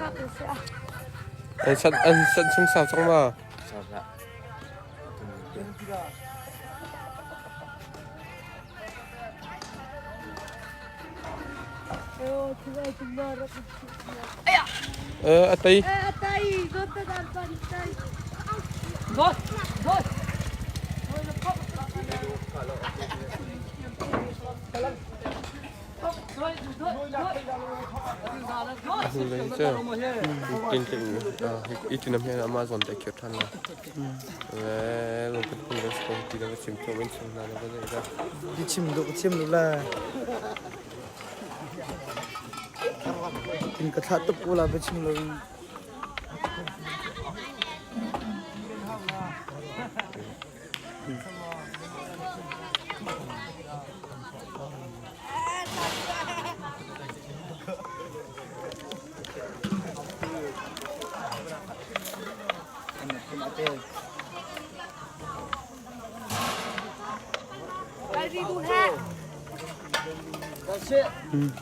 An sat an sat chung sau cang ma? A tei. Itinam hian ama zawn te khir than la. Le lungput phung le ko ti na chim thom in chim na na ba da. Ti chim du chim lu la. Tin ka thla tup ko la ba chim lo.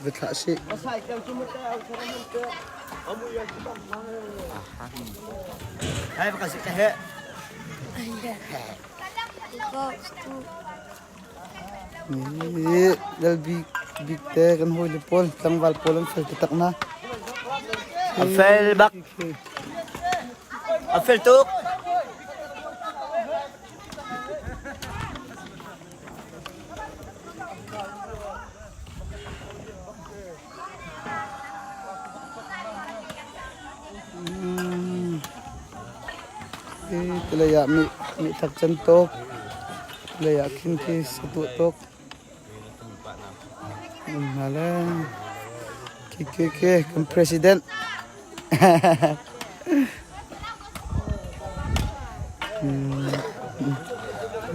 Va thlah sih. Lal bik bik te kan hawile pawl tlangval pawl an fel taktak na. A fel bak. A fel tuk. Tilei ah mithak can tuk. Tilei ah khin khi satuah tuk. Hna le khi khi khi kan president.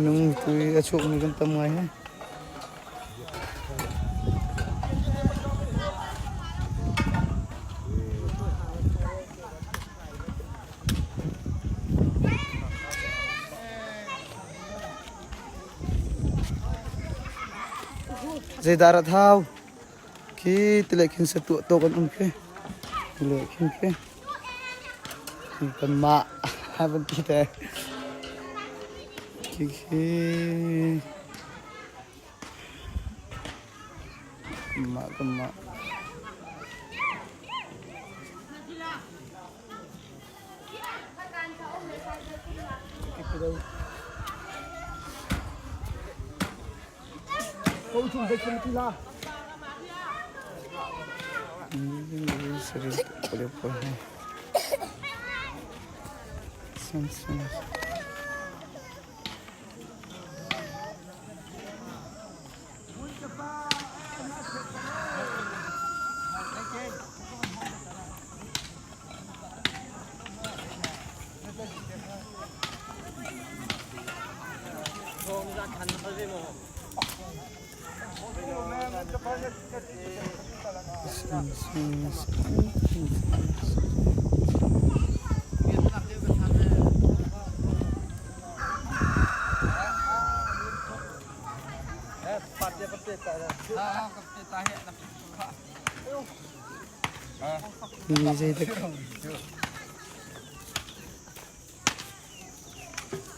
Nung tui a chuakmi kan tam ngai he. Zeidah rat hau? Khi tile khin satuah tawk an um khi. Tile khin khi. Kanmah van ti te. Khi khi. Kanmah kanmah.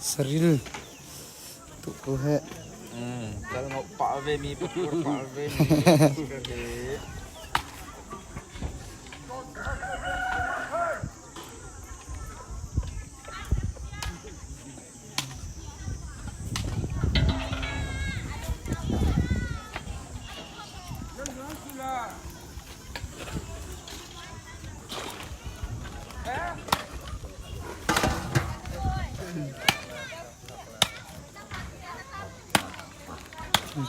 Saril tu ko he. Kal ngau pa ve mi pur pa ve mi.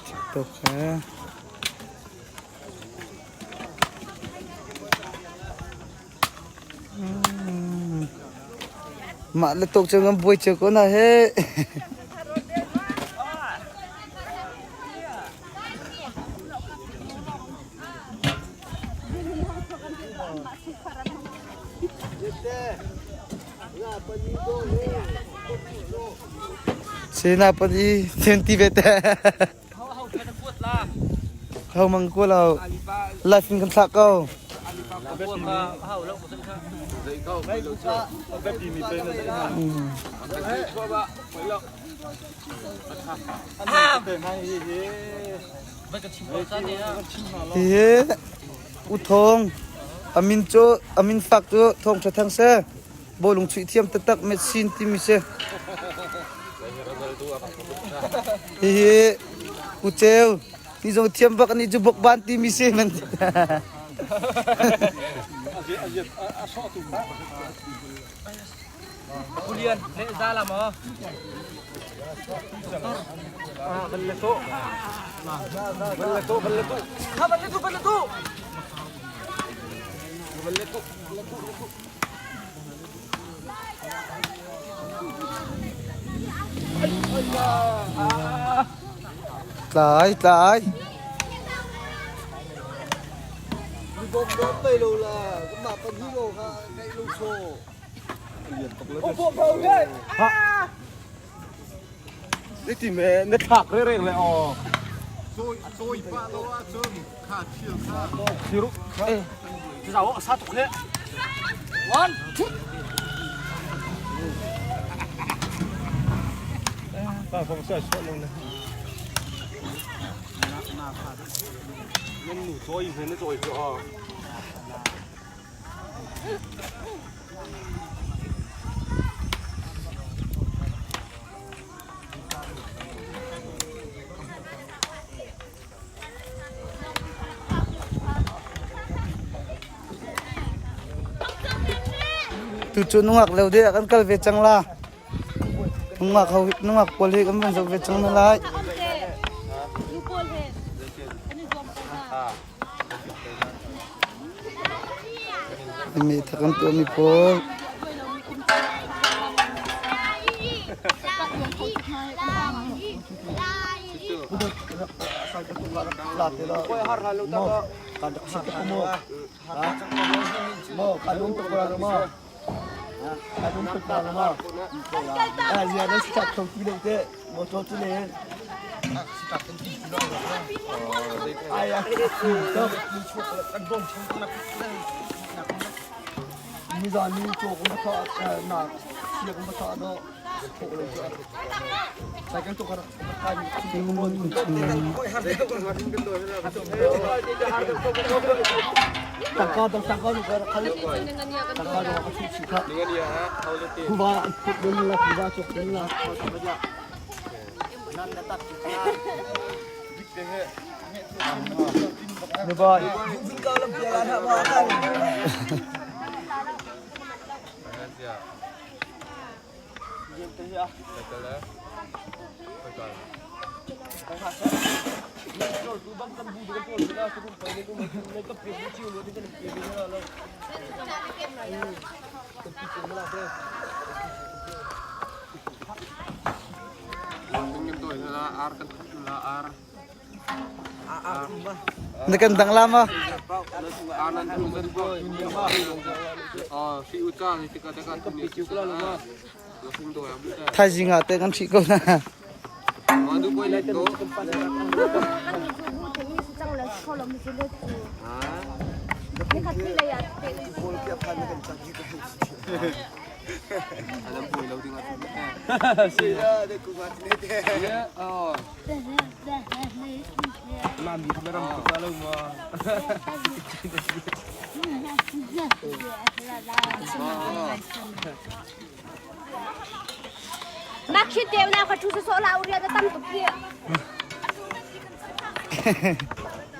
TikTok he. Mah le tuk cu ngam buai cio ko na he. Sina pa di 20 ve te. Ho mang ko lo. Life in kan thlak ko. Hihi U Thawng, a min cu a min fak cu Thawng Ṭha Thang si. Bawlung chuih thiam taktak medicine timi si. Hihi U Ceu, ni zong thiam bak ani cu bokban timi si man. Julian, le za la maw? Tlai, tlai. Na thlak rereng le aw. Tu cu nungak lio deh ah kan kal ve cang la. Nungak ho nungak pawl hi kan van zoh ve cang na lai. Mi thak an tuahmi pawl. Na kan dang la ma? Thaizing ah te kan ṭhih ko na.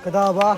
Kada ba?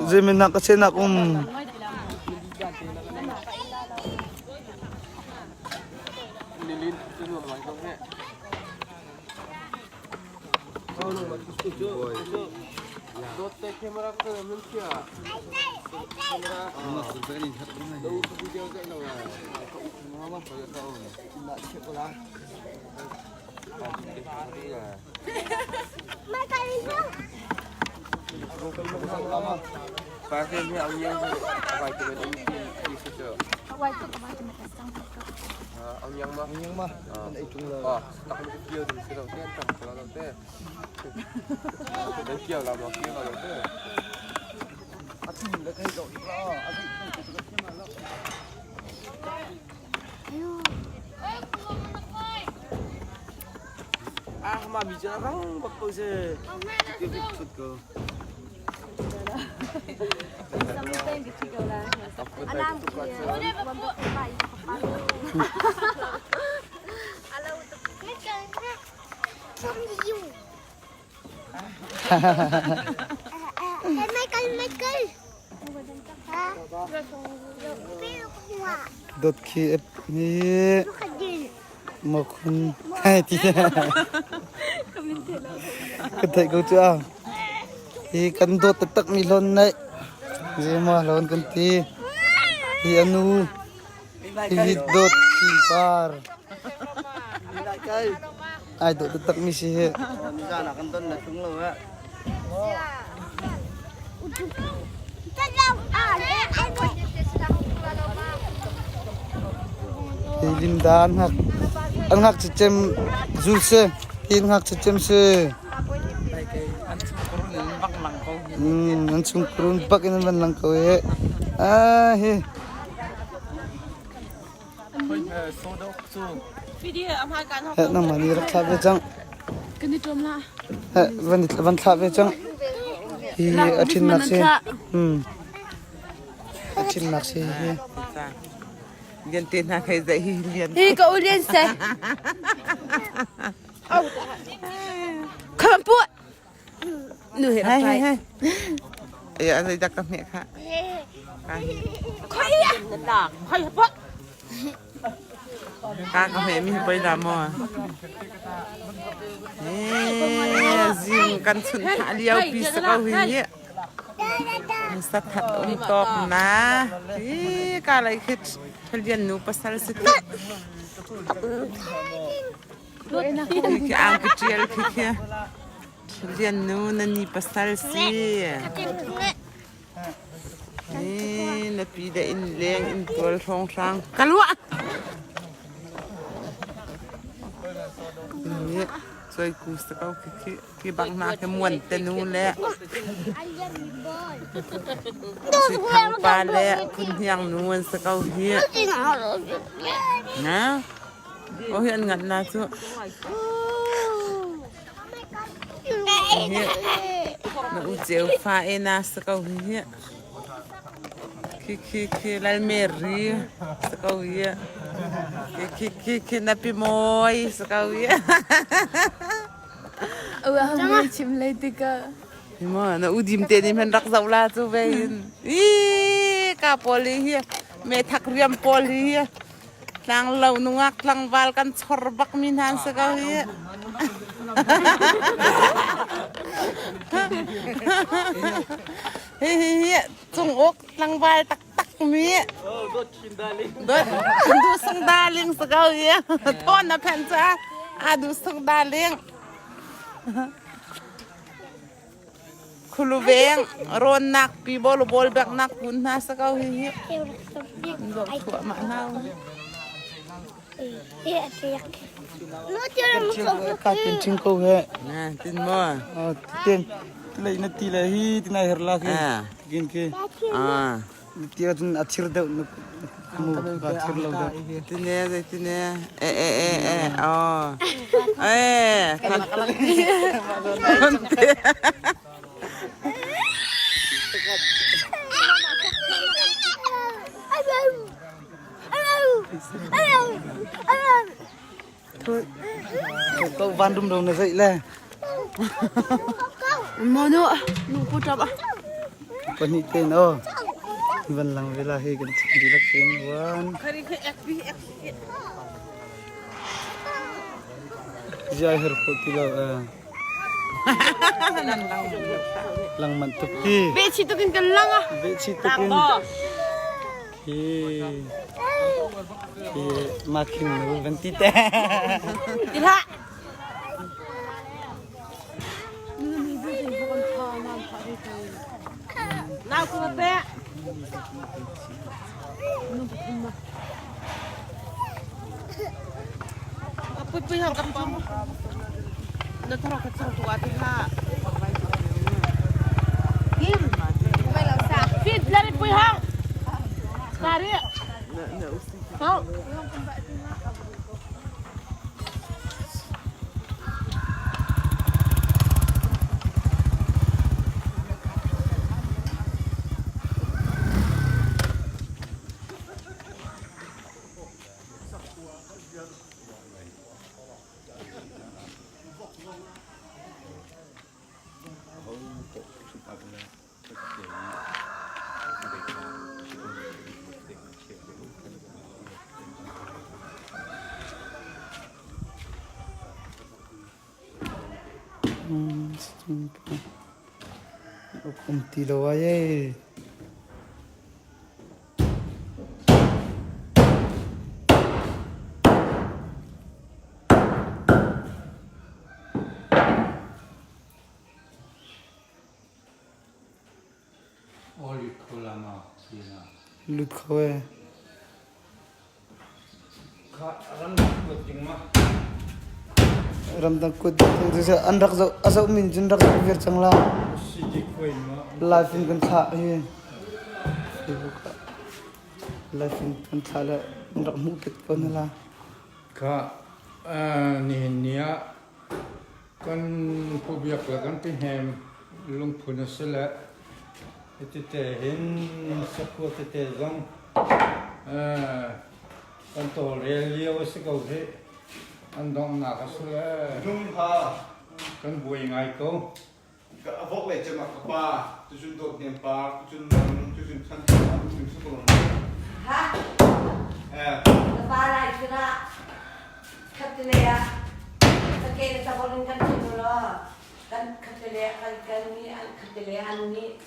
Zeiminak ka sinak um. Dot khi hi makhun hai ti ka theih ko cu a hi kan dawt taktak mi hlawn nei zeimaw hlawn kan ti hi anu hi dawt khi par ai dawh taktak mi si hi. Hi Linda an hngak an ngak cem zul si hi an ngak cem si. An chung kurun bak in an van lang ko hi. Ah hi. Heh nangmah nih rak thlah ve cang. Kan i ṭawm la. Heh van van thlah ve cang. Hi a ṭhinnak si. Hmm. A ṭhinnak si hi. Lian te hna kai zai hi lian. Hi ka u lian se. Kham pu. Nu he rak trai. Ai ai dak ka hme kha. Khoi ya. Khoi po. Ka ka hme mi poi la mo. Eh zing kan chun tha liao pi sa ko hi ni. Sa that um tok na. Hi ka lai khit thalian nu pasal si. Khi ang ka ṭial khi khi Lian nu na ni pasal si. Ni na pi da in leng in tual hrawng hrang. Ka luah. Ni choi ku sa ko khi khi khi bang na ke muan te nu le. Si thang pa le phun hiang nu an sa ko hi. Na. Aw hi an ngat na cu. Hi na u ceu fa e na sa ko hi hi. Khi khi khi lal meri sa ko hi. Khi khi khi khi na pi moi sa ko hi. Ua chim lei tikah. Hi mo na u dim te ni man rak zau la cu ve in. I ka pawl hi me thak riam pawl hi. Tlanglo nungak tlangval kan chor bakmi hna an si ko hi. Hi hi hi cung uk tlangval taktak mi. Dot du sung darling si ko hi. Thawn na phen cha. A du sung darling. Khuluveng rawnnak pi bol bol beknak kun hna sa ko hi hi. Zoh thluahmah hna. Ka tin thing ko he. Na tin mo. Tin lei na ti le hi tin ai her la khi. Kin khi. Ah. Ti cun a thir deuh na mu ka thir lo deuh. Tine zei tine e e e e oh. Eh. Ko van dum dong na zei le. Mo nu nu pu tap a. Pahnih ten o. Van lang vela hi kan chim dilak ten wan. Zai her kho ti lo eh. Nan lang Lang man tuk ti. Be chi tukin kan lang ah. Be chi tukin. Khi khi ma khing nu van ti te. Ti hlah. Nau ku pe. Pui pui hang kam pam. Na tharo khat sang tu ati ha. Kim. Fit lari pui hang. Lari. Hang. Um ti lo ai ei. Lut kho e. Ramdang kut an rak zoh a zoh min cun rak zoh vir cang la. Live in kan thlah hi. Facebook ah live in kan thlah le an rak hmuh pet ko na la. Kha nihin ni ah kan phubiak le kan pihnem lungphun a si le tete hin sakhua tete zong kan tawlrel lio a si ko hi an donghnak a si le kan buai ngai ko. A vok lei cem ah ka pa, tucun Dawt Hnem pa, tucun nang, tucun Than Thang pa, tucun Sukulung. Ha? Eh. Ka pa lai chuna khat le ah sake na tabon in kan chim lo kan khat le kan kan ni an khat le an ni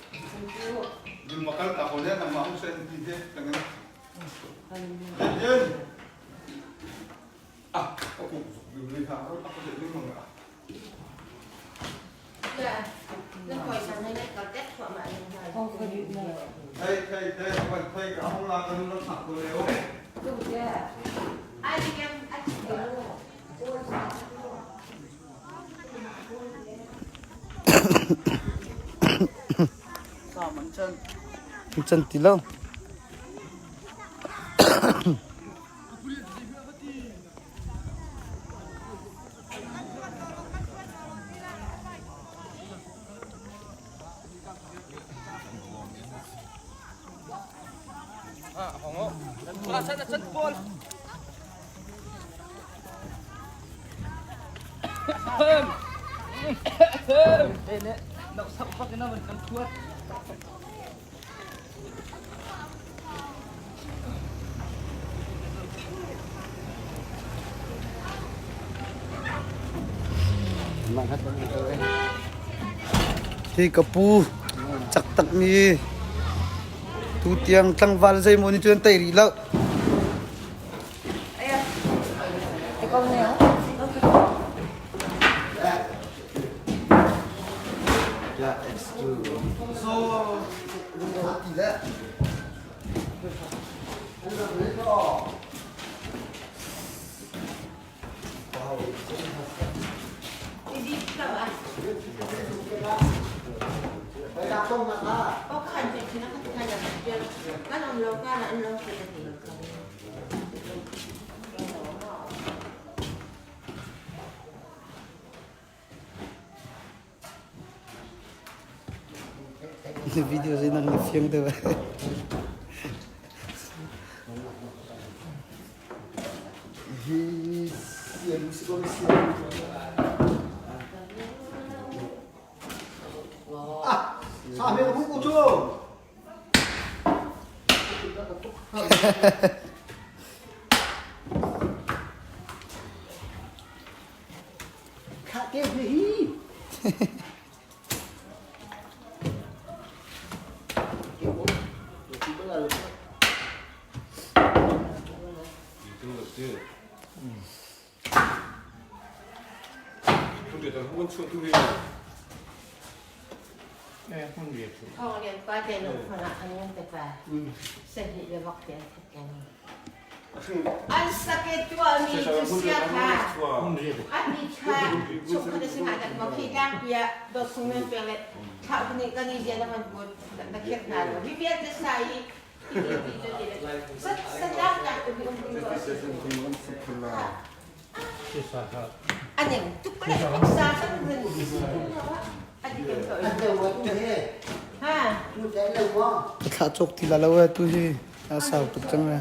cu Dim makal ta ko le nang ma hung sen ti te tangan. Yen. Ah, aku beli ha, aku jadi mang ah. Thei thei thei kan thei ka hong la kan rak hak ko leo. Can ti lo. Hi ka pu cak takmi tutiang tlangval zeimaw nih cun an tei rih lo. Video zei nang na fiang deuh. Hi sian si ko sian. Ah, sa me hu ko chu. Thawng lian pa te lung fang ah an ngan te pa. Sahnih le vok te an that kan. An sake tuahmi cu sia kha an i kha chungkhat a si hnga dak maw khi tlangpi ah dawt sung nan pek le thlah nih kan i zia na van put na khek hna lo hi vialte sa i ti ti ti ti sat satlang tlang um um um Aning tuk le sa kan rin ha Thlah cawk ti la lo e tu hi a sau tuk cang e.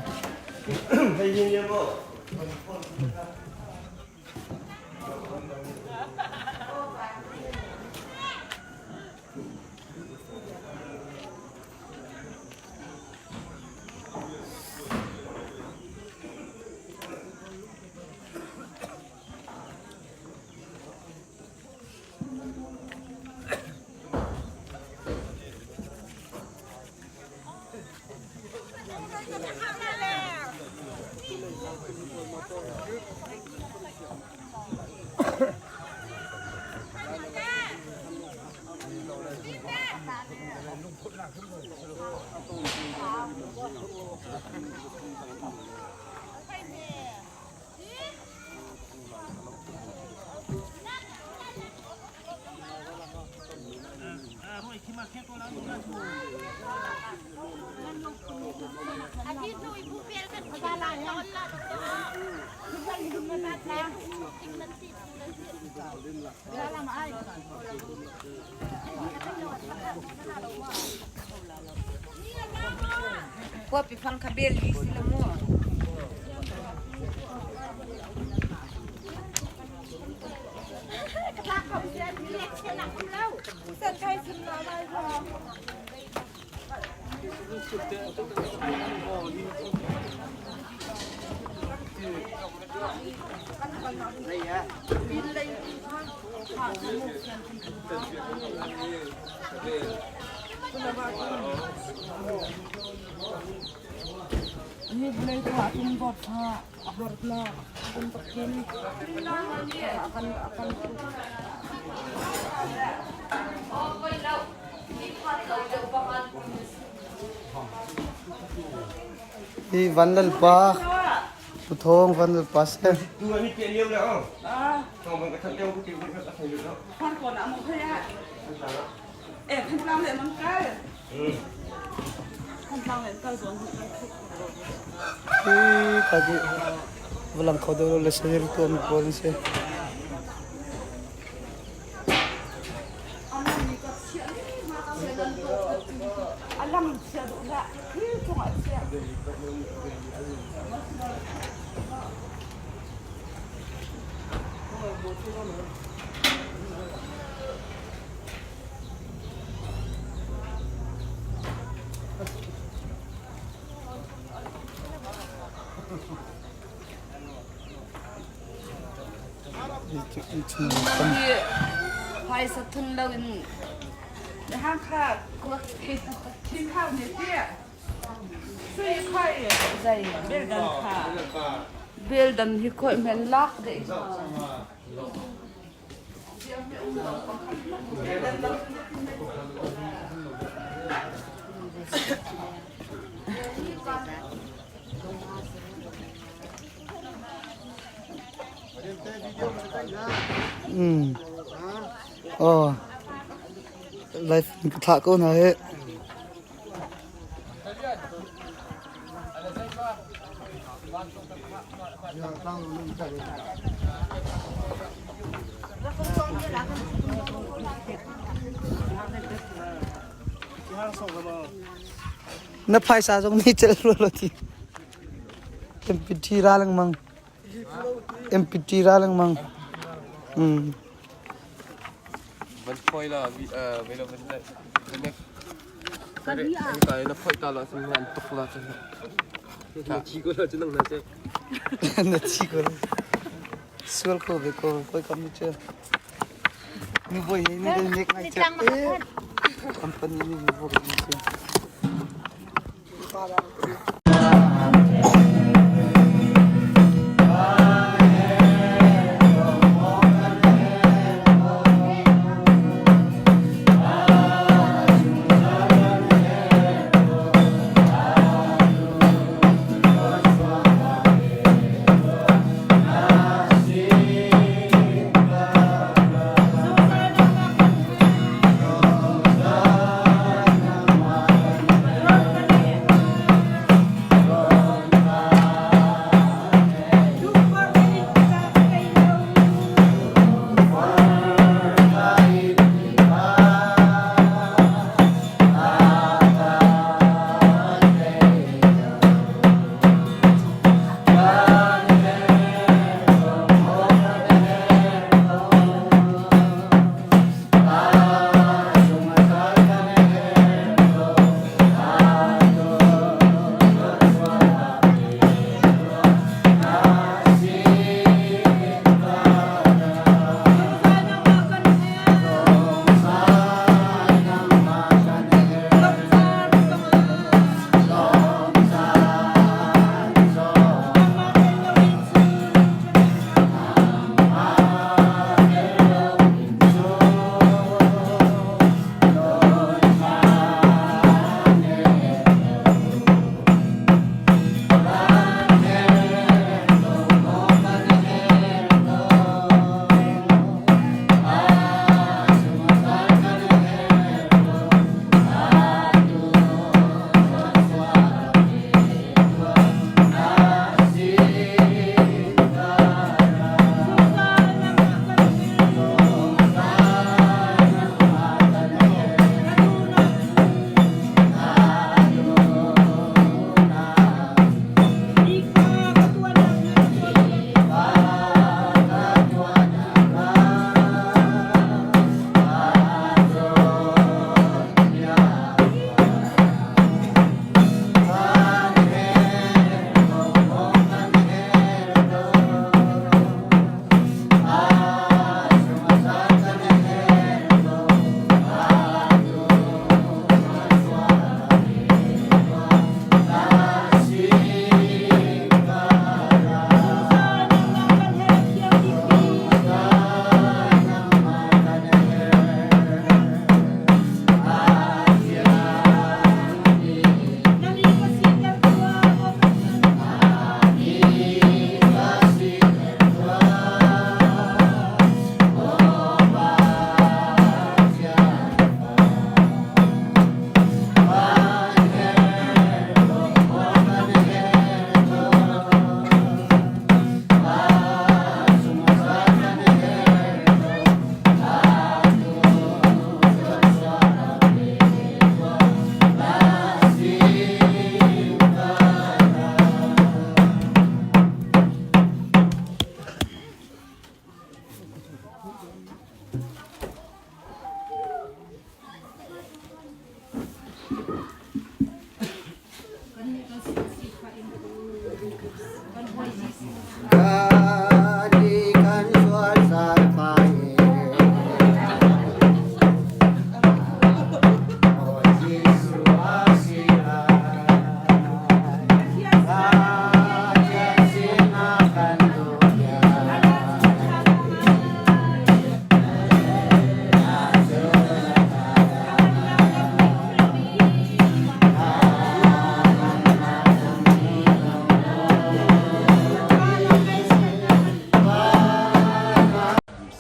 Hi Vanlalpa Pu Thawng Vanlalpa si. Hi ka ki valang kho deuh lo le salir tuah mi pawl an si. Phaisa thun lo in hangkha thin hau ne tia sui khoi zai beldan kha beldan hi khoi men lak de Mm. Oh. Life ka thlah ko hna he. Na phaisa zong nih celh rua lo ti. MPT ra lengmang. MPT ra lengmang. Mm. Van phoi la ve lo van van Kai na phoi ta la sin han tuk la chan. Na chi ko la chan na che. Na chi ko. Sual ko ve ko koi kam ni che. Nuboi hi ni kan nek ngai cek e. Company ni nuboi ni si.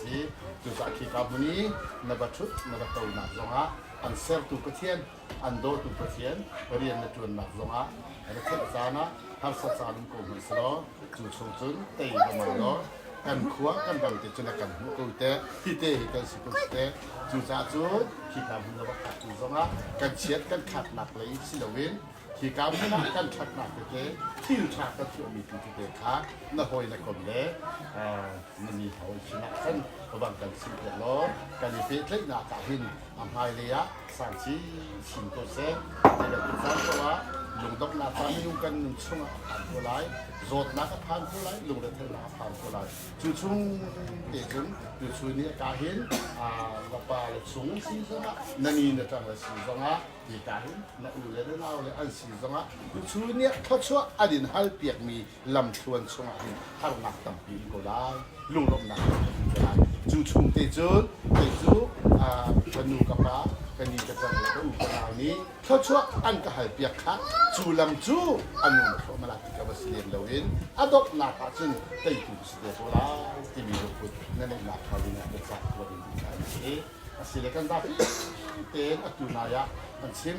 Si cucaah khika hmun i na va ṭhut na va tonak zongah an sertu Pathian an dawtu Pathian rian na ṭuannak zongah na theih caan ah harsa caan um ko hmanh selaw cu chung cun tei va ma law kan khua kan ram te cun a kan hmuh ko te hi te hi kan si ko te cucaah cun khika hmun na va phak tu zongah kan chiat kan khatnak lei si loin Hika hmun ah kan ṭhatnak tete, thil ṭha kan tuahmi tu tete kha na hawi na kom le na mi hawi sinah khan bang kan chim piak law kan i pehtlaihnak ah hin a hmailei ah sang chinchin ko seh. Zei bantuk caan paoh ah Lungdonghnak caan minung kan nun chungah a phan ko lai. Zawtnak a phan ko lai, lungretheihnak a phan ko lai. Cu chung te cun tuchun ni a ka hin na pa le chung si zongah na ni na ṭang le si zongah hi ka hin na u le na nau le an si zongah tuchun ni ah thluachuah an in hal piakmi lamthluan chungah hin harnak tampi in ko lai, lunglawmhnak tampi in ko lai. Cu chung te cun kei cu ka nu ka pa ka ni ka ṭang le ka u ka nau nih thluachuah an ka hal piak kha cu lam cu a nu na thluah malak ti ka va si lem loin a donghnak ah cun teitu ka si te ko lai timi lungput na neihnak hnga ding ah biacah tuah ding ti kha an si. Asile kan zapi tein atu nai ah an chim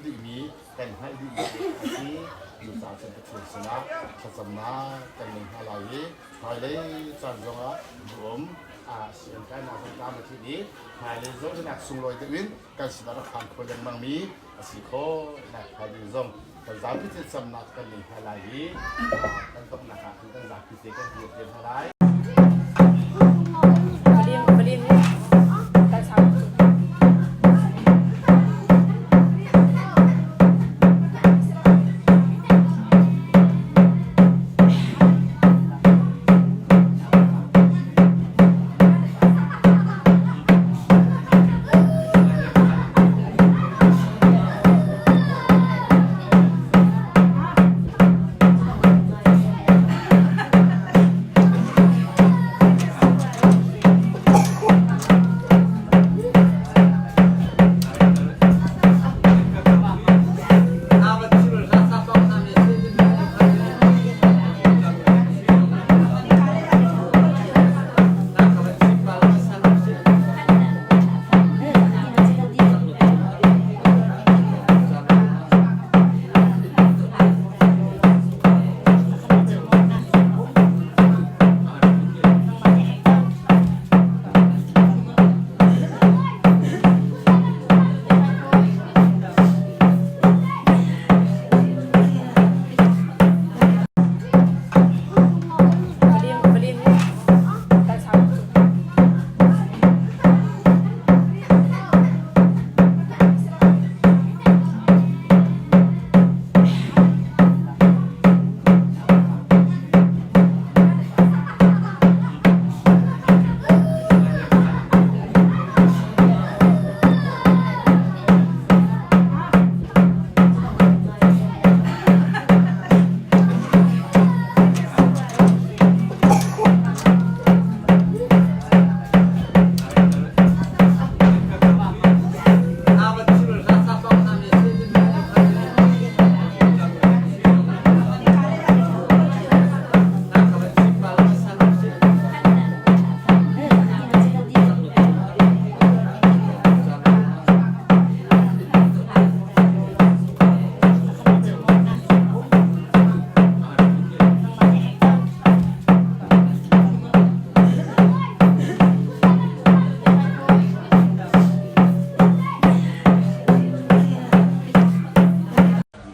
dihmi kan hngalh dihmi a si. Cucaah cun Pathian sinah thlacamnak kan ngei hna lai i hmailei caan zongah duum sian kainak zong tlam a tlin i hmailei zong hinak sunglawi deuh in kan sinah rak phan kho lengmangmi a si khawh nakhnga ding zong kan zapi te camnak kan ngei hna lai i kan donghnak ah khan kan zapi te kan dir te hna lai.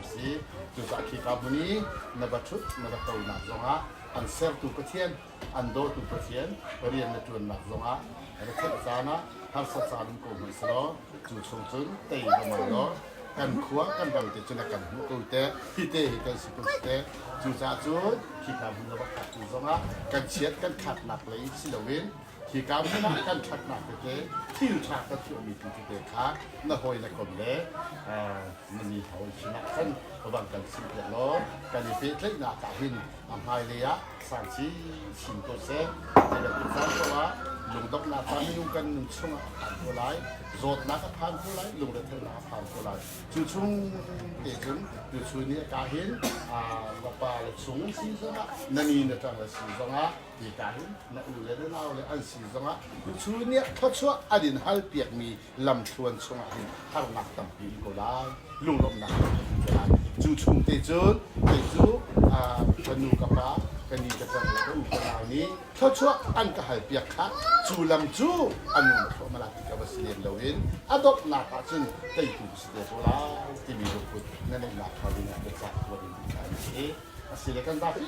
Si. Cucaah khika hmun i na va ṭhut, na va tonak zongah an sertu Pathian, an dawtu Pathian rian na ṭuannak zongah retheih caan ah harsa caan um ko hmanh selaw cu chung cun tei va mang law kan khua kan ram te cun a kan hmuh ko te hi te hi kan si ko te cucaah cun khika hmun na va phak tu zongah kan chiat kan khatnak lei si loin Hika hmun ah kan ṭhatnak tete, thil ṭha kan tuahmi tu tete kha na hawi le kom le na mi hawi sinah khan van kan chimpiak law kan i pehtlaihnak ah hin a hmailei ah sang chinchin ko seh. Zeibantuk caan paoh ah lungdonghnak caan minung kan nun chungah a phan ko lai, zawtnak a phan ko lai, lungretheihnak a phan ko lai. Cu chung te cun tuchun ni a ka hin na pa le chung si zongah, na ni na ṭang le si zongah Hika hin na u le na nau le an si zongah tuchun ni ah thluachuah an in hal piakmi lamthluan chungah hin harnak tampi in ko lai, lunglawmhnak tampi in ko lai. Cu chung te cun kei cu ka nu ka pa, ka ni ka ṭang le ka u ka nau nih thluachuah an ka hal piak kha cu lam cu a nu na thluah malak ti ka va si lem loin a donghnak ah cun teitu ka si te ko lai timi lungput na neihnak hnga ding ah biacah tuah ding ti kha an si. Asile kan zapi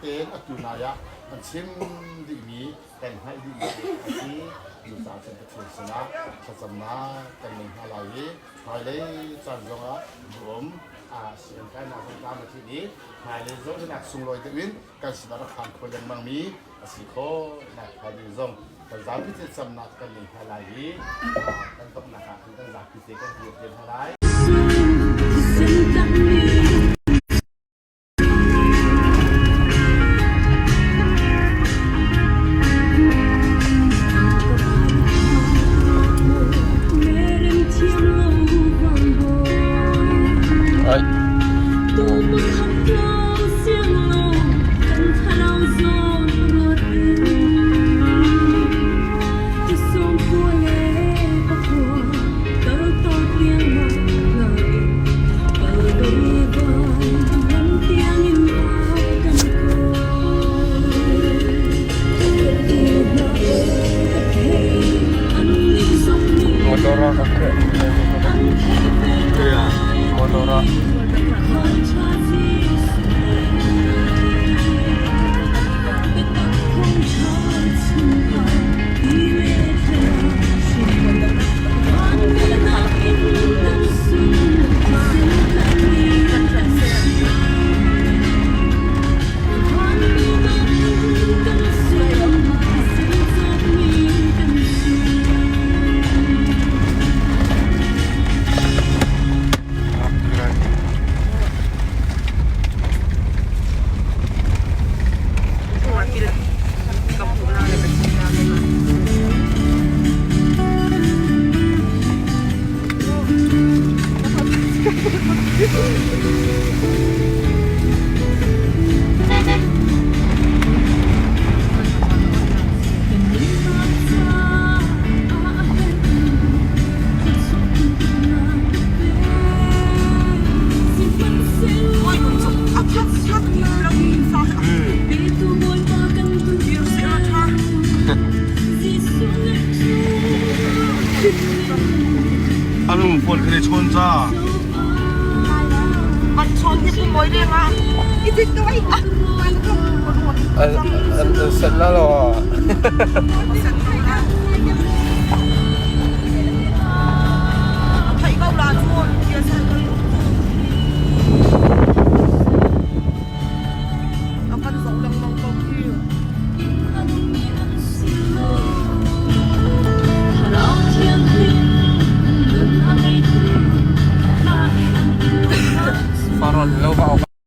tein atu nai ah an chim dihmi kan hngalh dihmi a si. Cucaah cun Pathian sinah thlacamnak kan ngei hna lai i hmailei caan zongah duum. Sian kainak zong tlam a tlin i hmailei zong hinak sunglawi deuh in kan sinah rak phan kho lengmang mi a si khawh nak hnga ding zong kan zapi te camnak kan nei hna lai i kan donghnak ah khan kan zapi te kan dir te hna lai. Motor ah ka Motor ah. Anung phone kene chon cha. An an set la lo.